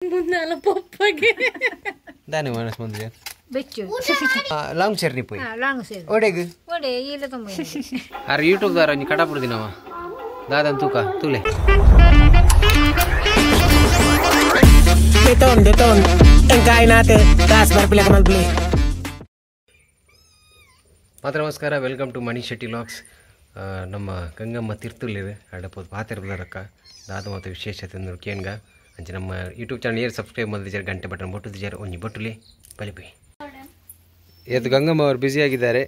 ಮುಂದಾಲ ಪೊಪ್ಪಗೆ ದಾನೆ ಮನಸ್ ಮುಂದೆ ಬೆಚ್ಚು ಲಾಂಗ್ ಚರ್ನಿ ಪೋಯಿ ಲಾಂಗ್ ಸೇರ್ ಒಡೆಗ್ ಒಡೆ ಇಲ್ಲ ತುಂಬ ಅರೆ ಯೂಟ್ಯೂಬ್ ದಾರ ಒಂಜಿ ಕಡಪುಡ್ದಿನವ ದಾದನ್ ತೂಕ ತೂಲೆ Deton, deton. Engkain natin. Taas barpila kamal bli. ಮಾತ್ರ ನಮಸ್ಕಾರ, welcome to Mani Shetty vlogs. ನಮ್ಮ ಗಂಗಮ್ಮ ತಿರ್ತುಲ್ಲಿರು ಅಡಪೋದು ಪಾತಿರ್ಬದರಕ್ಕ ದಾದ ಮತ್ತು ವಿಶೇಷತೆ ಅಂದ್ರೆ ಕೇನ್ಗ ಅಂಚೆ ನಮ್ಮ ಯೂಟ್ಯೂಬ್ ಚಾನಲ್ ಏರು ಸಬ್ಸ್ಕ್ರೈಬ್ ಮಾಡಿದ್ದಾರೆ, ಗಂಟೆ ಬಟನ್ ಬೊಟ್ಟುದಿದ್ದಾರೆ, ಒಂಜಿ ಬೊಟ್ಟುಲಿ ಬಲಿಪಿ. ಇವತ್ತು ಗಂಗಮ್ಮ ಅವರು ಬ್ಯುಸಿಯಾಗಿದ್ದಾರೆ.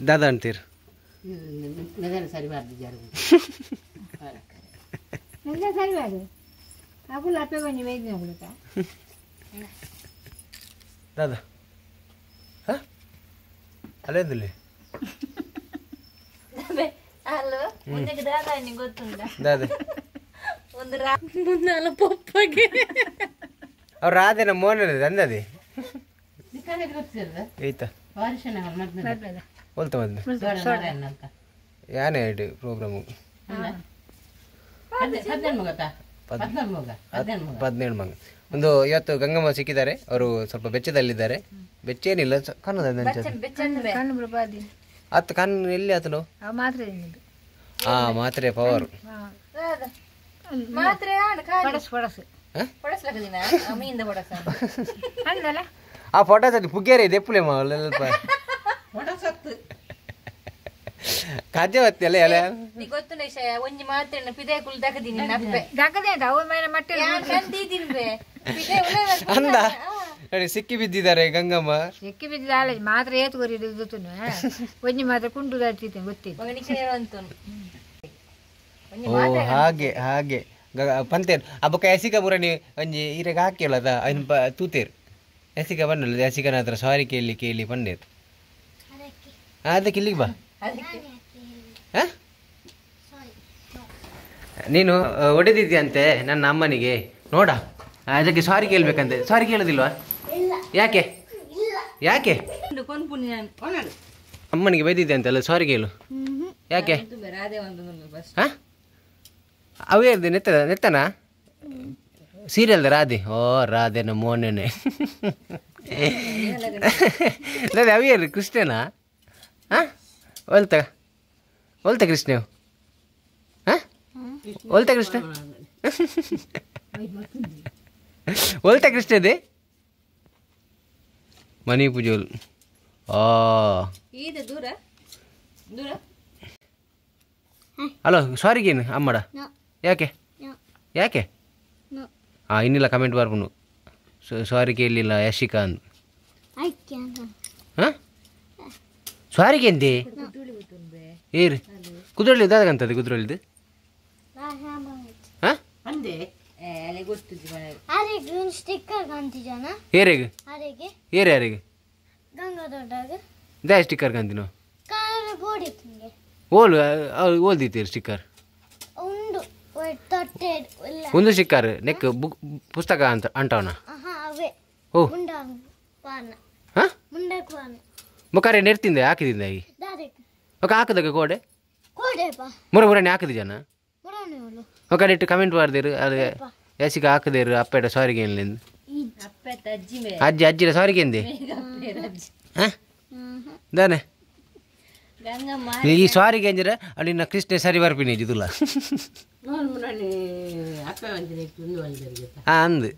ದಾದಾ ಅಂತೀರ್ ದಾದಾ ಹಾಂ ಅಲ್ಲೇಂದಿಲ್ಲ ಮುಂದಾಲ ಪೊಪ್ಪಗೆ ಅವ್ರು ರಾಧೆ ನಮ್ಮ ಮೋನ ಅಂದದೆ ಐತಾ ಹೋಲ್ತ ಮದ್ಮೆ ಯಾನೇ ಇಡು ಪ್ರೋಗ್ರಾಮು 17 ಮಗ ಒಂದು. ಇವತ್ತು ಗಂಗಮ್ಮ ಸಿಕ್ಕಿದ್ದಾರೆ, ಅವರು ಸ್ವಲ್ಪ ಬೆಚ್ಚದಲ್ಲಿದ್ದಾರೆ. ಬೆಚ್ಚೇನಿಲ್ಲ, ಕಣ್ಣು ಆತ ಕಣ್ಣು ಎಲ್ಲಿ ಆತನು ಹಾ ಮಾತ್ರೆ ಪವರ್ ಆ ಫೋಟೋ ಸತಿ ಪುಗ್ಗೇರೆ ಇದೆ ಎಪ್ಪುಲೆ ಸ್ವಲ್ಪ ಖಾದ್ಯವತ್ತಿ ಅಲ್ಲ ಅಲ್ಲ ಅಂದ ನೋಡಿ ಸಿಕ್ಕಿ ಬಿದ್ದಿದ್ದಾರೆ ಗಂಗಮ್ಮ. ಸಿಕ್ಕಿ ಬಿದ್ದಿದ್ದಾಳೆ ಮಾತ್ರ ಏತು ಒಂಜಿ ಮಾತ್ರ ಕುಂಟು ಗೊತ್ತಿತ್ತು. ಓ ಹಾಗೆ ಹಾಗೆ ಪಂತೇರ್ ಅಬ್ಬಕ್ಕ ಎಸಿಕ ಪುರಣಿ ಒಂಜಿ ಈರೆಗೆ ಹಾಕಿಲ್ಲ ಐನ್ ತೂತೇರು ಎಸಿಕ ಬನ್ನಲ್ಲ ಎಸಿಕನ ಹತ್ರ ಸಾರಿ ಕೇಳಿ ಕೇಳಿ ಪಂಡೇರು. ಅದಕ್ಕೆ ಇಲ್ಲಿಗೆ ಬಾ. ನೀನು ಹೊಡೆದಿದ್ಯಂತೆ ನನ್ನ ಅಮ್ಮನಿಗೆ ನೋಡ, ಅದಕ್ಕೆ ಸಾರಿ ಕೇಳ್ಬೇಕಂತೆ. ಸಾರಿ ಕೇಳೋದಿಲ್ವಾ? ಯಾಕೆ ಯಾಕೆ ಅಮ್ಮನಿಗೆ ಬೈದಿದ್ದೆ ಅಂತಲ್ಲ, ಸಾರಿ ಕೇಳು. ಯಾಕೆ? ಅವೇ ನೆತ್ತ ನೆತ್ತನ ಸೀರಿಯಲ್ದ ರಾಧೆ. ಓ ರಾಧೆ ನಮ್ಮ ಮೋನೇನೆ ಅದೇ ಅವೇರು ಕೃಷ್ಣನಾ? ಹಾಂ ಒಲ್ತ ಒಲ್ತ ಕೃಷ್ಣ. ಹಾಂ ಒಲ್ತ ಕೃಷ್ಣ ಒಲ್ತ ಕೃಷ್ಣದೆ ಮನಿ ಪೂಜೋಲ್. ಆ ಹಲೋ ಸಾರಿಗೇನು ಅಮ್ಮಡ? ಯಾಕೆ ಯಾಕೆ? ಹಾಂ ಇನ್ನಿಲ್ಲ ಕಮೆಂಟ್ ಬರ್ಬನು ಸಾರಿ ಕೇಳಲಿಲ್ಲ ಯಶಿಕಾ ಅಂದು. ಹಾಂ ಸಾರಿಗೆ ಎಂದೆ ಏರು ಕುದುರೆಲಿ ದಾದಗಂತದೆ ಕುದುರೆಲಿದ್ದು. ಹಾಂ ಏರೆಗೆ ಏರೆ ಯಾರಿಗೆ they sticker ಕಾಂತಿನೋ ಓಲ್ ಓಲ್ದಿತ್ತೀರಿ ಸ್ಟಿಕ್ಕರ್ ಒಂದು ಸ್ಟಿಕ್ಕರ್ ನೆಕ್ ಬುಕ್ ಪುಸ್ತಕ ಅಂತ ಅಂಟವನ. ಓ ಹಾಂ ಮುಖಾರೆ ನೆರ್ತಿಂದೆ ಹಾಕಿದಿಂದ ಈ ఒక ಹಾಕದಾಗ ಕೋಡೆ ಮುರ ಮುರನೆ ಹಾಕಿದ ಜನ ఒక ಇಟ್ಟು ಕಮೆಂಟ್ ಮಾಡ್ದಿರು ಅದು ಯಾಸಿಗೆ ಹಾಕದೇರು ಅಪ್ಪೇಟ ಸಾರಿಗೆ ಏನಿಲ್ಲ ಅಜ್ಜಿ ಅಜ್ಜಿರ ಸಾರಿಗೆ ಎಂದೆ ದಾನೆ ಈ ಸಾರಿಗೆ ಅಂಜರ ಅಲ್ಲಿ ಕೃಷ್ಣ ಸರಿ ಬರ್ಪಿನಿ ಇದುಲ್ಲ. ಹಾಂ ಅಂದು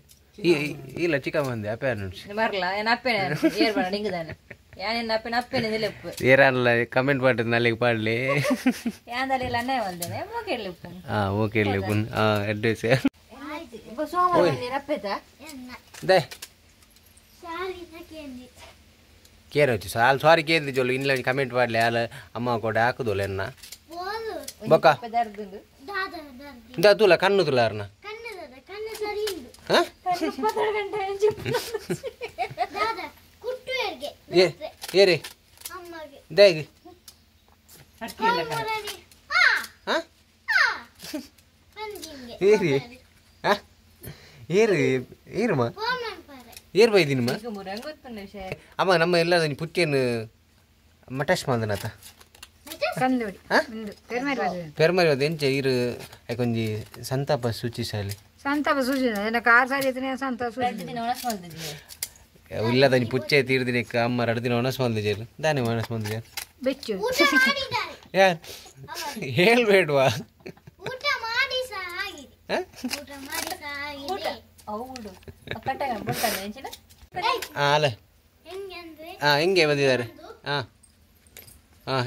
ಇಲ್ಲ ಚಿಕ್ಕಮ್ಮ ಅಂದೆ ಅಪ್ಪೆ ಏರಲ್ಲ ಕಮೆಂಟ್ ಮಾಡಿದ್ ನಲ್ಲಿಗೆ ಪಾಡ್ಲಿ. ಹಾಂ ಓಕೆ ಇರ್ಲಿ ಹಾಂ ಅಡ್ರೆಸ್ they care వచ్చి ಸಾಲ್ ಸಾರಿ ಕೇಂದಿ ಜೊಲ್ಲು ಇಲ್ಲ ಕಮೆಂಟ್ ಮಾಡಲಿ ಅಲ್ಲ ಅಮ್ಮ ಕೊಡೆ ಹಾಕುದಲ್ಲ ಎನ್ನ ಬೊಕ್ಕ ಇಂದ ತೂಲ ಕಣ್ಣು ತುಲಾರ್ನ. ಏರಿ ದೇಗಿ ಏರಿ ಏರಿ ಏರಮ್ಮ ಏರ್ ಬೈದಿನಮ್ಮ ಅಮ್ಮ ನಮ್ಮ ಎಲ್ಲ ಪುಟ್ಟಿಯನ್ನು ಮಟಾಶ್ ಮಾಡ್ದನಾತ. ಕಂದೋಡಿ ಉಂದು ಪೆರ್ಮರಿ ಪೆರ್ಮರಿ ಅದು ಎಂಚ ಇರು ಐಕೊಂಜಿ ಸಂತಾಪ ಸೂಚಿಸಲಿ ಸಂತಾಪ ಸೂಚನೆ ಎನ್ನ ಕಾರ್ ಸಾರಿ ಇತ್ತನೆ ಸಂತಾಪ ಸೂಚನೆ ಇಲ್ಲದ ಪುಚ್ಚೆ ತೀರ್ದಿನಕ್ಕೆ ಅಮ್ಮ ಎರಡು ದಿನ ಒಣಸ್ ಬಂದಿಜೇರು ದಾನೆ ಒಣಸ್ ಬಂದಿಜೇರು ಬೆಚ್ಚು ಯಾರು ಹೇಳ್ಬೇಡ್ವಾ ಊಟ ಮಾಡಿ ಸಹ ಆಗಿದೆ ಊಟ ಮಾಡಿ ಸಹ ಆಗಿದೆ ಹೌದು ಕಟ್ಟ ಬರ್ತದೆ ಎಂಚಿನ ಹಾಂ ಅಲ್ಲ ಹೆಂಗೆ ಅಂದ್ರೆ ಹಾಂ ಹೆಂಗೆ ಬಂದಿದ್ದಾರೆ ಹಾಂ ಹಾಂ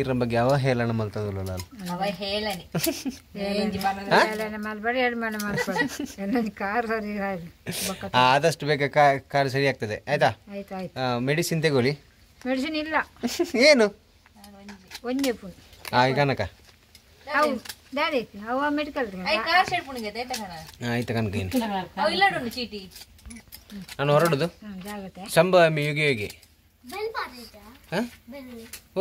ಇರ ಬಗ್ಗೆ ಅವಹೇಳನ ಮಲ್ತದಲ್ಲ ಅವ ಹೇಳನೆ ಮಲ್ಬಡಿ ಎರಡು ಮನೆ ಮಲ್ಪಡಿ ಎಲ್ಲ ಕಾರ್ ಸರಿ ಆಗಿ ಆದಷ್ಟು ಬೇಗ ಕಾಲು ಸರಿ ಆಗ್ತದೆ ಆಯ್ತಾ ಆಯ್ತು ಆಯ್ತು ಮೆಡಿಸಿನ್ ತಗೊಳ್ಳಿ ಮೆಡಿಸಿನ್ ಇಲ್ಲ ಏನು ಒಂಜೆ ಪುಣ್ ಹಾಂ ಈಗ ಕನಕ ಅವು ದಾದಿ ಅವ ಮೆಡಿಕಲ್ I car shed ಪುಣಿಗೆ ಆಯ್ತಾ ಕಣ ಆಯ್ತು ಕನಕ ಏನು ಅವು ಇಲ್ಲ ಚೀಟಿ ನಾನು ಹೊರಡುದು ಹ್ಞೂ ಜಾಗ್ರತೆ ಸಂಭವಾಮಿ ಯುಗೆ ಯುಗೆ ಬೆಲ್ ಪಾರ್ದಿದ್ದ ಹಾಂ ಬೆಲ್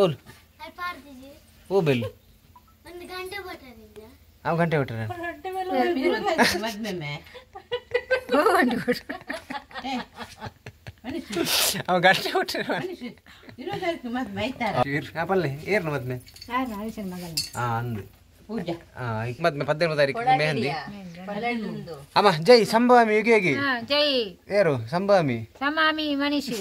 ಓಲ್ ಅಲ್ಲಿ ಪಾರ್ದಿದ್ದಿ ಓ ಬೆಲ್ ಒಂದು ಗಂಟೆ ಬಟ್ಟದಿದ್ದ ಆ ಗಂಟೆ ಬಿಟ್ಟರೆ ಅವ ಗಂಟೆ ಬಿಟ್ಟರೆ ಪಲ್ಲೆ ಏರ್ನ ಮದ್ಮೆ ಯಾರು ಹರಿಶನ್ ಮಗನ ಹಾಂ ಅಂದು ಹಾಂ ಈಗ ಮದ್ಮೆ 15 ತಾರೀಕು ಮೆಹಂದಿ ಪಲ್ಲೆಂದು ಅಮ್ಮ ಜೈ ಸಂಭವಾಮಿ ಯುಗೆ ಯುಗೆ ಹಾ ಜೈ ಏರು ಸಂಭವಾಮಿ ಸಮಾಮಿ ಮನಿಷಿ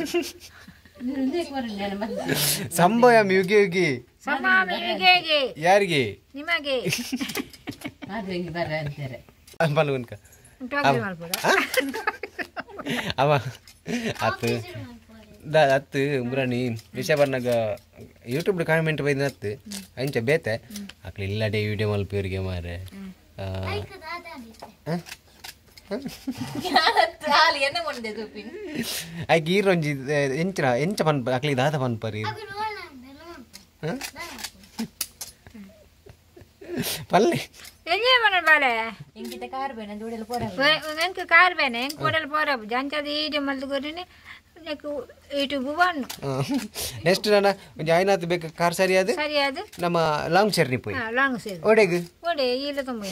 ಸಂಭವಾಮಿ ಯುಗೆ ಯುಗೆ ಸಮಾಮಿ ಯುಗೆ ಯಾರಿಗೆ ನಿಮಗೆ ಪಲ್ಗುನ್ಕ ಉಂಟಾಗ್ಲಿ ಮಲ್ಪಡ ಅವ ಅತ್ತು ಅತ್ತು ಮುರಾಣಿ ವಿಷಯ ಬರ್ನಾಗ ಯೂಟ್ಯೂಬ್ ಕಾಮೆಂಟ್ ಬೈದಿನ ಅತ್ತು ಅಂಚ ಬೇತೆ ಅಕ್ಲು ಇಲ್ಲಡೆ ವಿಡಿಯೋ ಮಲ್ಪಿಯವರಿಗೆ ಮಾರೆ ಎನ್ನ ಮುಂದೆ ತೂಪಿನ ಐಕ್ ಈರೊಂಜಿ ಎಂಚ ಎಂಚ ಪನ್ಪ ಅಕ್ಲಿಗೆ ದಾದ ಪನ್ಪರಿ ಪಲ್ಲೆ ಎಂಜೆ ಮನ ಬಾಲೆ ಇಂಗಿತ ಕಾರ್ ಬೇಡ ಜೋಡೆಲ್ಲ ಪೋರ ಎಂಕ್ ಕಾರ್ ಬೇನೆ ಎಂಕ್ ಕೊಡಲ್ ಪೋರ ಜಂಚದ ಈಡಿ ಮಲ್ದು ಕೊರಿನಿ ಯೂಟ್ಯೂಬ್ ಬಣ್ಣು ನೆಕ್ಸ್ಟ್ ನಾನು ಒಂಜಿ ಆಯ್ನಾತ್ ಬೇಕು ಕಾರ್ ಸರಿ ಅದು ಸರಿ ಅದು ನಮ್ಮ ಲಾಂಗ್ ಜರ್ನಿ ಪೋಯಿ ಲಾಂಗ್ ಸೇರಿ ಒಡೆಗ್ ಒಡೆ ಇಲ್ಲ ತುಂಬ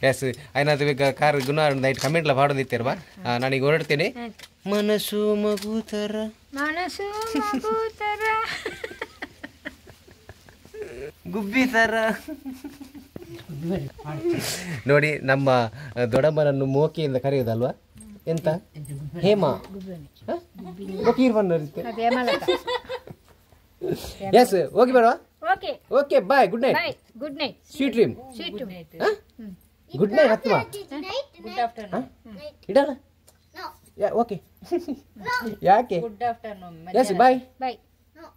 ಎಸ್ ಆಯ್ನಾತ್ ಬೇಕು ಕಾರ್ ಗುಣ ನೈಟ್ ಕಮೆಂಟ್ಲ ಪಾಡೋದಿತ್ತೇರ್ಬಾ ನಾನೀಗ ಹೊರಡ್ತೇನೆ. ಮನಸ್ಸು ಮಗುತರ ಮನಸ್ಸು ಮಗುತರ ಗುಬ್ಬಿ ತರ. ನೋಡಿ ನಮ್ಮ ದೊಡ್ಡಮ್ಮನನ್ನು ಮೋಕಿಯಿಂದ ಕರೆಯೋದಲ್ವಾ ಎಂತ ಹೇಮಾ ಎಸ್ ಹೋಗಿ ಬೇಡವಾ? Okay okay bye good night bye good night sweet dream sweet good night ಹತ್ವಾ good afternoon ಇಡಲ್ಲ ಓಕೆ ಯಾಕೆ good afternoon yes bye bye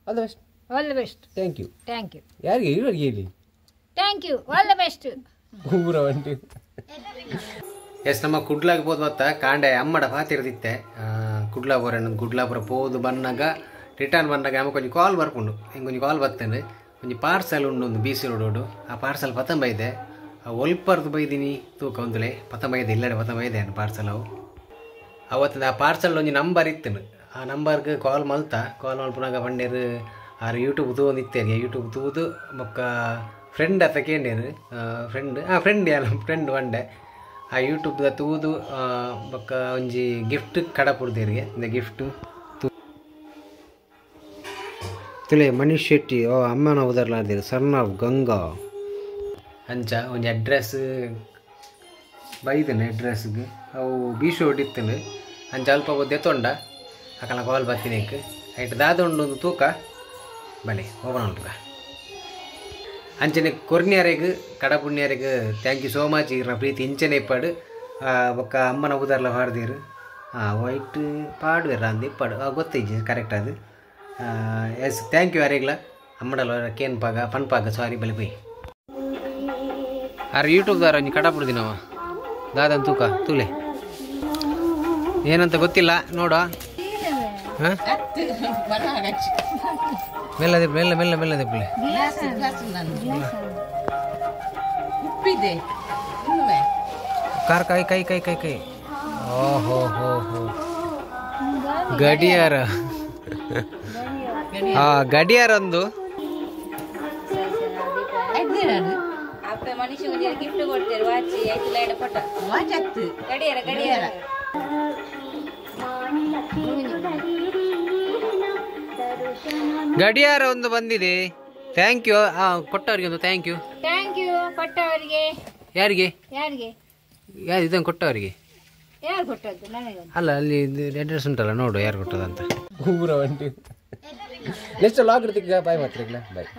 all the best all the best thank you thank you ಯಾರಿಗೆ ಇವರಿಗೆ ಹೇಳಿ thank you all the best ಊರ ಒಂಟಿ S ನಮ್ಮ ಕುಡ್ಲಾಗ ಪೋದು ಮತ್ತ ಕಾಂಡೆ ಅಮ್ಮಡ ಪಾತಿರ್ದಿತ್ತೆ ಕುಡ್ಲಾಪುರ ಕುಡ್ಲಾಪುರ ಪೋದು ಬಂದಾಗ ರಿಟರ್ನ್ ಬಂದಾಗ ಅಮ್ಮ ಕೊಂಚ ಕಾಲ್ ಬರ್ಪುಂಡು ಹಿಂಗೆ ಕಾಲ್ ಬರ್ತೇನೆ ಒಂಜಿ ಪಾರ್ಸಲ್ ಉಂಡು ಒಂದು ಬಿ ಸಿ ರೋಡು ಆ ಪಾರ್ಸಲ್ ಪತಂಬ ಇದೆ ಆ ಒಲ್ಪರ್ದು ಬೈದಿನಿ ತೂಕ ಒಂದುಲೆ ಪತಂಬ ಇದೆ ಇಲ್ಲಡೆ ಪತಂಬ ಇದೆ ಪಾರ್ಸಲ್ ಅವು ಅವತ್ತು ಆ ಪಾರ್ಸಲ್ ಒಂಜಿ ನಂಬರ್ ಇತ್ತು ಆ ನಂಬರ್ಗೆ ಕಾಲ್ ಮಲ್ತ ಕಾಲ್ ಮಲ್ಪುನಾಗ ಬಂಡೇರು ಆರು ಯೂಟ್ಯೂಬ್ ತೂವೊಂದಿತ್ತೇರಿ ಯೂಟ್ಯೂಬ್ ತೂದು ಬೊಕ್ಕ ಫ್ರೆಂಡ್ ಅತ್ತ ಕೇಂಡೇರು ಫ್ರೆಂಡ್ ಫ್ರೆಂಡ್ ಯಾಲ ಫ್ರೆಂಡ್ ಬಂಡೆ ಆ ಯೂಟ್ಯೂಬ್ದ ತೂದು ಬೊಕ್ಕ ಒಂಜಿ ಗಿಫ್ಟ್ ಕಡಪುಡ್ದೇರಿಗೆ ಇಂದ ಗಿಫ್ಟು ತುಲೆ ಮನೀಶ್ ಶೆಟ್ಟಿ ಓ ಅಮ್ಮನ ಉದರ್ಲಾದೇರು ಸನ್ ಆಫ್ ಗಂಗಾ ಅಂಚ ಒಂಜಿ ಅಡ್ರೆಸ್ ಬೈದನೆ ಅಡ್ರೆಸ್ಗೆ ಅವು ಬೀಶೋ ಇತ್ತನು ಅಂಚ ಅಲ್ಪ ದೆತ್ತೊಂಡ ಅಕಲ ಕಾಲ್ ಬರ್ತೀನಿ ಐಟ್ ದಾದ ಉಂಡು ಒಂದು ತೂಕ ಬಲೆ ಓಪನ್ ಉಂಟು ಅಂಚನೆ ಕೊರ್ನಿಯರೆಗ್ ಕಡಪುಣ್ಯರೆಗ್ thank you so much ಇರ್ನ ಪ್ರೀತಿ ಇಂಚನೆ ಇಪ್ಪಾಡು ಬೊಕ್ಕ ಅಮ್ಮನ ಉದರ್ಲ ಪಾಡ್ದೀರು ವೈಟ್ ಪಾಡುವೆರ ಅಂದು ಇಪ್ಪಾಡು ಗೊತ್ತೈಜಿ ಕರೆಕ್ಟ್ ಅದು ಎಸ್ thank you ಅರೆಗ್ಲ ಅಮ್ಮಡಲ ಕೇನ್ ಪಾಗ ಫನ್ ಪಾಗ ಸಾರಿ ಬಲೆ ಪೋಯ್ ಆರು ಯೂಟ್ಯೂಬ್ದಾರ ಒಂಜಿ ಕಡಪುಡ್ದಿನವ ದಾದನ್ ತೂಕ ತೂಲೆ ಏನಂತ ಗೊತ್ತಿಲ್ಲ ನೋಡುವ ಹಾಂ ಮೆಲ್ಲ ಮೆಲ್ಲ ಮೆಲ್ಲ ಮೆಲ್ಲ ದೆಪ್ಪಲೆ ಕಾರ್ ಕೈ ಕೈ ಕೈ ಕೈ ಕೈ ಓಹೋ ಹೋ ಹೋ ಗಡಿಯಾರ ಹಾ ಗಡಿಯಾರ ಒಂದು ಗಿಫ್ಟ್ ಕೊಡ್ತೇವೆ ವಾಚ್ ಐದು ಲೈಟ್ ಪಟ ವಾಚ್ ಗಡಿಯಾರ ಗಡಿಯಾರ ಗಡಿಯಾರ ಒಂದು ಬಂದಿದೆ. Thank you ಕೊಟ್ಟವರಿಗೆ ಒಂದು thank you. Thank you ಕೊಟ್ಟವರಿಗೆ. ಯಾರಿಗೆ? ಯಾರಿಗೆ? ಯಾರು ಇದನ್ನು ಕೊಟ್ಟವರಿಗೆ? ಯಾರು ಕೊಟ್ಟದ್ದು ನನಗೆ? ಅಲ್ಲ, ಅಲ್ಲಿ ಅಡ್ರೆಸ್ ಉಂಟಲ್ಲ ನೋಡು ಯಾರು ಕೊಟ್ಟದಂತ. ಊರ ಒಂಟಿ ನೆಕ್ಸ್ಟ್ ಲಾಗ್ ಇರ್ತಿಕ್ಕ. ಬಾಯ್ ಮಾತ್ರ. ಬಾಯ್.